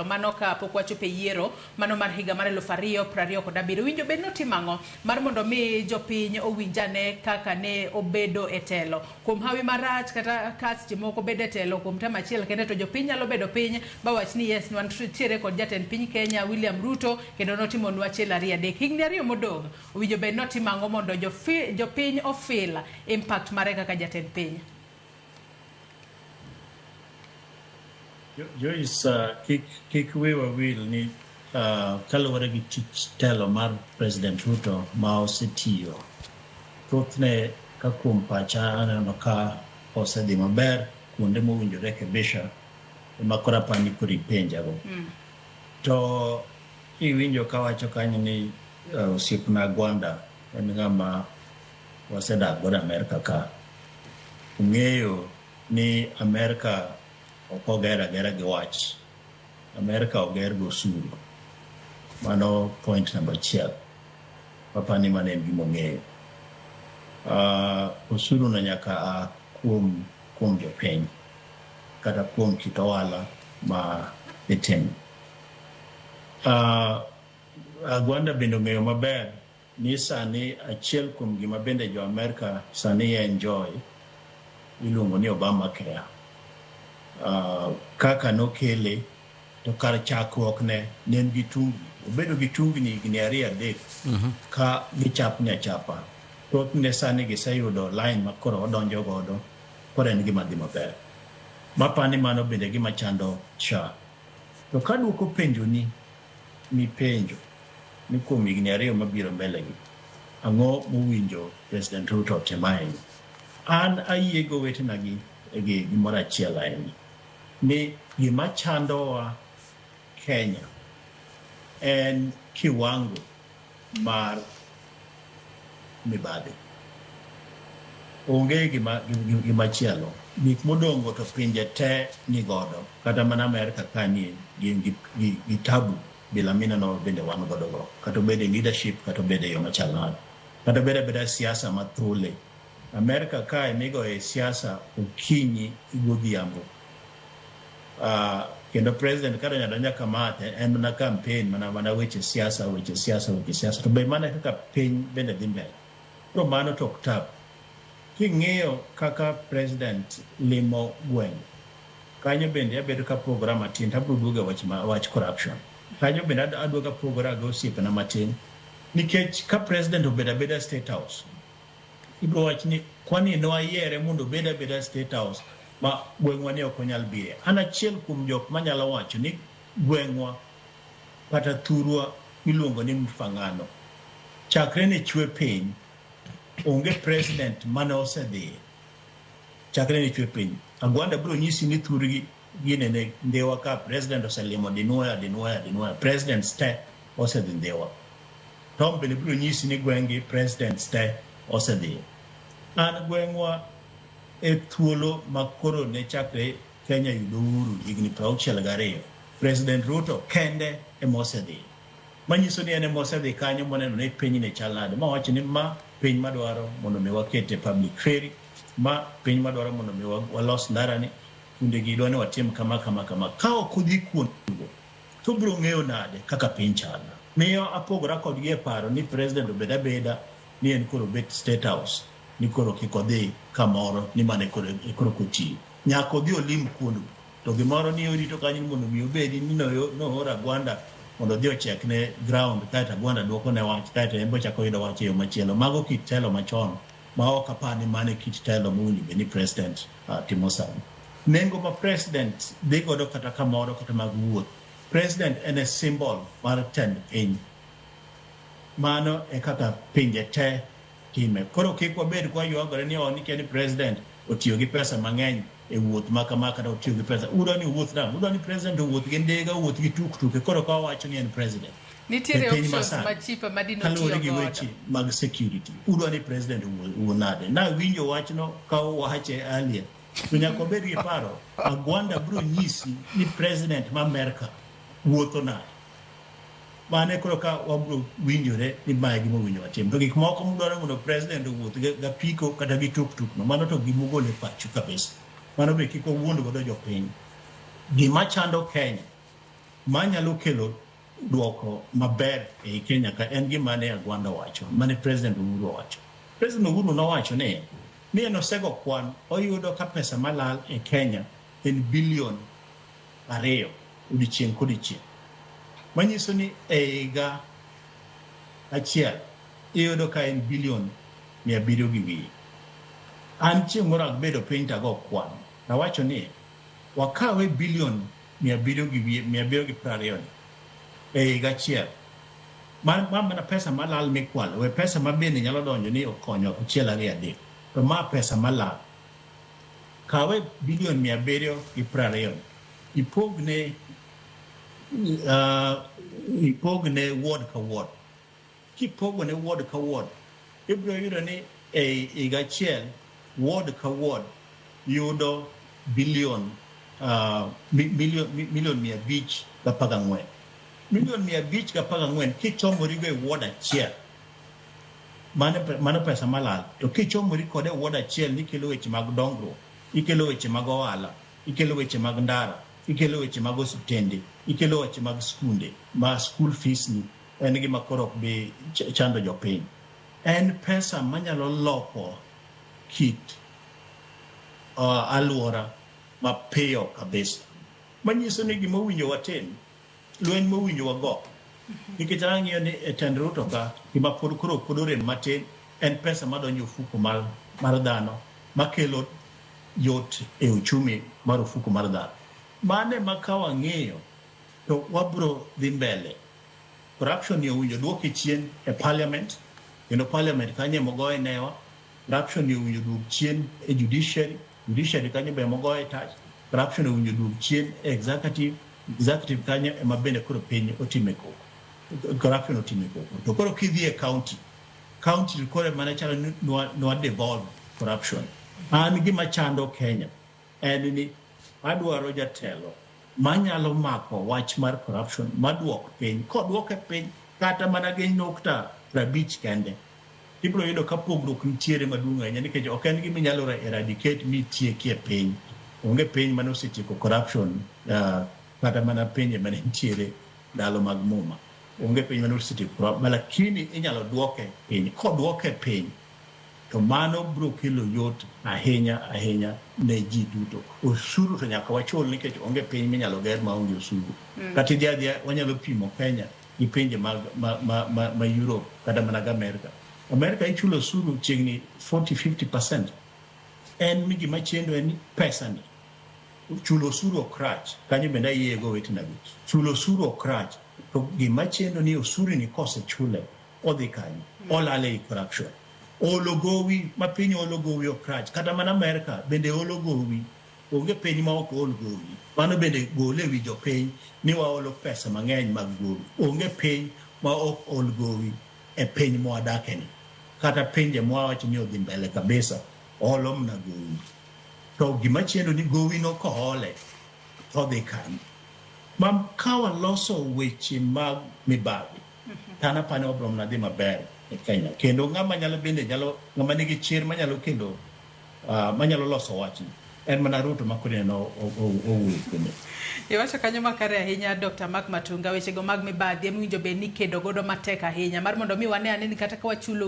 Mano ka pok wachopo e yiero mano mar higa mar 2027. Winjo bed notimo ang'o mar mondo mi jopiny owinj ane kaka ne obedo e telo. Kuom hawi marach kata ka seche moko bedo e telo kuom term achiel kende to jopiny nyalo bedo piny ba wach ni yes wantiere kod jatend piny Kenya William Ruto kendo notimonwa achiel ariyo adek. Higni ariyo modong' owinjo bed notimo ang'o mondo jopiny ofil impact mare kaka jatend piny. Joyce, kik wiwa wil ni kaluwore gi tich telo mar President Ruto ma osetiyo, thothne ka kuom pacha aneno ka osedhi maber kuonde mowinjo rekebisha ema koro apani ni koro ipenjago. To kiwinjo kawacho kanyo ni osiepna Gwanda en ng'ama wasedak godo Amerka ka, ong'eyo ni Amerka ok oger agera gi wach. Amerka oger gi osuru. Mano point namba achiel. Apani mano en gima ong'eyo. Osuru no nyaka a kuom jopiny kata kuom kit ohala ma itimo. Agwanda bende ong'eyo maber ni sani achiel kuom gima bende jo Amerka sani enjoy iluongo ni Obamacare. Kaka nokele to kar chakruok ne ne en gi tungni. Obedo gi tungni higni ariyo adek ka gichapni achapa. Thothne sani giseyudo line ma koro odonjo godo, koro en gima dhi maber. Mapani mano bende gima chando SHA. To kaduoko penjoni mipenjo ni kuom higni ariyo mabiro mbele gi, ang'o mowinjo President Ruto otim ahinya? An ayie gi owetena gi gi gimoro achiel ahinya, ni gima chandowa Kenya en kiwango mar mibadhi. Onge gima chielo. Gik modong'go to pinje te nigodo. Kata mana Amerka kanie gin gi tabu bila mineno bende wan godo go. Kata obed e leadership, kata obed e yo machal nade. Kata obed abeda siasa mathule. Amerka kae migoye siasa okinyi godhiambo. Kendo president kadonjo adonja kama to en mana campaign, mana weche siasa, weche siasa, weche siasa. To be mana kaka piny bende dhi mbele. Koro mano to ok tabu. King'iyo kaka president limo gweng', kanyo bende abedo kapogora matin to abiro duogo e wach corruption. Kanyo bende aduogo apogora gi osiepena matin. Nikech ka president obedo abeda State House, ibiro wach ni kwani ne wayiere mondo obed abeda State House ma gweng'wa ni ok onyal bire. An achiel kuom jok manyalo wacho ni gweng'wa kata thurwa miluongo ni Mfangano, chakre ne chwe piny, onge president mane osedhiye. Chakre ne chwe piny. Agwanda biro nyisi ni thurgi ginene Ndhiwa ka president oselimo dinuoya, dinuoya, dinuoya. Presidents te osedhi Ndhiwa. Tom bende biro nyisi ni gweng'gi presidents te osedhiye. An gweng'wa e thuolo ma koro ne chakre Kenya yudo uhuru higni 62, President Ruto kende ema osedhiye. Manyiso ni en ema osedhi kanyo moneno ni pinyni chal nade. Ma wacho ni ma piny madwaro mondo mi wakete public ferry, ma piny madwaro mondo mi walos ndarani, kuondegi dwa ni watim kama kama kama. Ka ok odhi kuondego, to obiro ng'eyo nade kaka piny chal. Miyo apogora kodgi e paro ni president obed abeda ni en koro obet State House, ni koro kik odhi kamoro, ni mano e koro kotiyo. Nyaka odhi olim kuondego. To gimoro ni orito kanyo ni mondo mi obedi ni noor Agwanda mondo odhi ochekne ground, kaeto Agwanda duoko ne wach, kaeto en be ochako oyudo wach e yo machielo. Mago kit telo machon ma ok apar ni mano e kit telo mowinjo bed ni president timo sani. Nengo ma president dhi godo kata kamoro kata mag wuoth, president en e symbol mar tend piny. Mano e kaka pinje te time. Koro kik wabed kwa ywagore ni oh, nikia ni president otiyo gi pesa mang'eny e wuoth ma kama kata otiyo gi pesa. Udwa ni owuoth nang'o? Udwa ni president owuoth gi ndiga, owuoth gi tuk-tuk, koro ka wawacho ni en president. Nitiere options ma cheaper ma dino kaluwore gi weche mag security. Udwa ni president owuo nade? Nawinjo wachno ka owache earlier. To nyaka wabed gi paro, Agwanda biro nyisi ni president ma Amerka wuotho nade. Mane koro ka wabiro winjore ni mae gima owinjo watim. To gik moko mudwaro mondo president owuoth gi apiko kata gi tuk-tuk no, mano to gimugolo e pachu kabisa. Mano be kik wawuond godo jopiny. Gima chando Kenya Manyalo kelo duoko maber ei Kenya ka en gima ne Agwanda owacho, mane President Uhuru owacho. President Uhuru nowacho ni en osego kwan, oyudo ka pesa malal e Kenya en bilion 2 odiechieng' kodiechieng'. Manyiso ni e higa achiel iyudo ka en bilion 700 gi wiye. An chieng' moro abedo piny tago kwan. Nawacho ni wakawe bilion 700 gi wiye, 720 ni e higa achiel. Ma mana pesa malal mikwalo, we pesa ma bende nyalo donjo ni okonyo 1 2 3. To ma pesa malal. Kawe bilion 720 ipogne ward ka ward. Kipogo ne ward ka ward, ibiro yudo ni e higa achiel ward ka ward yudo bilion milion 514. Milion 514 kichomorigo e ward achiel, mano pesa malal. To kichomori kode e ward achiel nikelo weche mag dongruok, ikelo weche mag ohala, ikelo weche mag ndara, ikelo weche mag osiptende, ikelo weche mag skunde, ma school fees ni en gima koro ok bi chando jopiny. En pesa manyalo loko kit alwora mapiyo kabisa. Manyiso ni gima owinjo watim, lweny mowinjo wago. Nikech ang'iyo ni e tend Ruto ka, gima pod koro pod orem matin en pesa madonjo e ofuko mar dhano, makelo yot e uchumi mar ofuko mar dhano. Mane ma ka wang'iyo to wabro dhi mbele. Corruption ni owinjo duoke chien e parliament, kendo parliament kanyo emogoye newa. Corruption ni owinjo duok chien e judiciary, judiciary kanyo be emogoye tach. Corruption owinjo duok chien e executive, executive kanyo ema bende koro piny otime koko. Corruption otime koko. To koro kidhi e county, county koro ema ne chalo ni nwa devolve corruption. An gima chando Kenya en ni adwaro jatelo manyalo mako wach mar corruption maduok piny. Koduoke piny kata mana gi nukta 50 kende, ibiro yudo ka pogruok nitiere maduong' ahinya, nikech ok en gima inyalo eradicate mitieki e piny. Onge piny mane osetieko corruption, kata mana pinje mane nitiere ndalo mag muma. Onge piny mane osetieko corruption, lakini inyalo duoke piny. Koduoke piny, to mano biro kelo yot ahinya ahinya ne ji duto. Osuru to nyaka wachul, nikech onge piny minyalo ger maonge osuru. Kata idhi adhiya, wanyalo pimo Kenya gi pinje ma Europe kata mana gi Amerika. Amerika ichulo osuru chiegni 40-50%. En ni gima chendo en ni pesa ni. Chulo osuru ok rach, kanyo bende ayie go wetena gi. Chulo osuru ok rach, to gima chendo ni osuru ni kosechule, odhi kanye? Olal ei corruption. Olo gowi, ma piny olo gowi ok rach. Kata mana Amerika bende olo gowi. Onge piny ma ok ol gowi. Mano bende gole ewi jopiny ni waolo pesa mang'eny mag gowi. Onge piny ma ok ol gowi e piny mwadakeni. Kata pinje mwawacho ni odhi mbele kabisa, olo mana gowi. To gima chendo ni gowi no koole, to odhi kanye? Ma ka waloso weche mag mibadhi, to an apani wabiro mana dhi maber e Kenya. Kendo ng'ama nyalo bende nyalo, ng'ama nigi chir manyalo kelo, manyalo loso wachni, en mana Ruto ma koro ineno owuoyo kuome. Iwacho kanyo makare ahinya Dr. Mark Matunga, wechego mag mibadhi ema owinjo bed ni ikedo godo matek ahinya mar mondo mi wane ane ni kata ka wachulo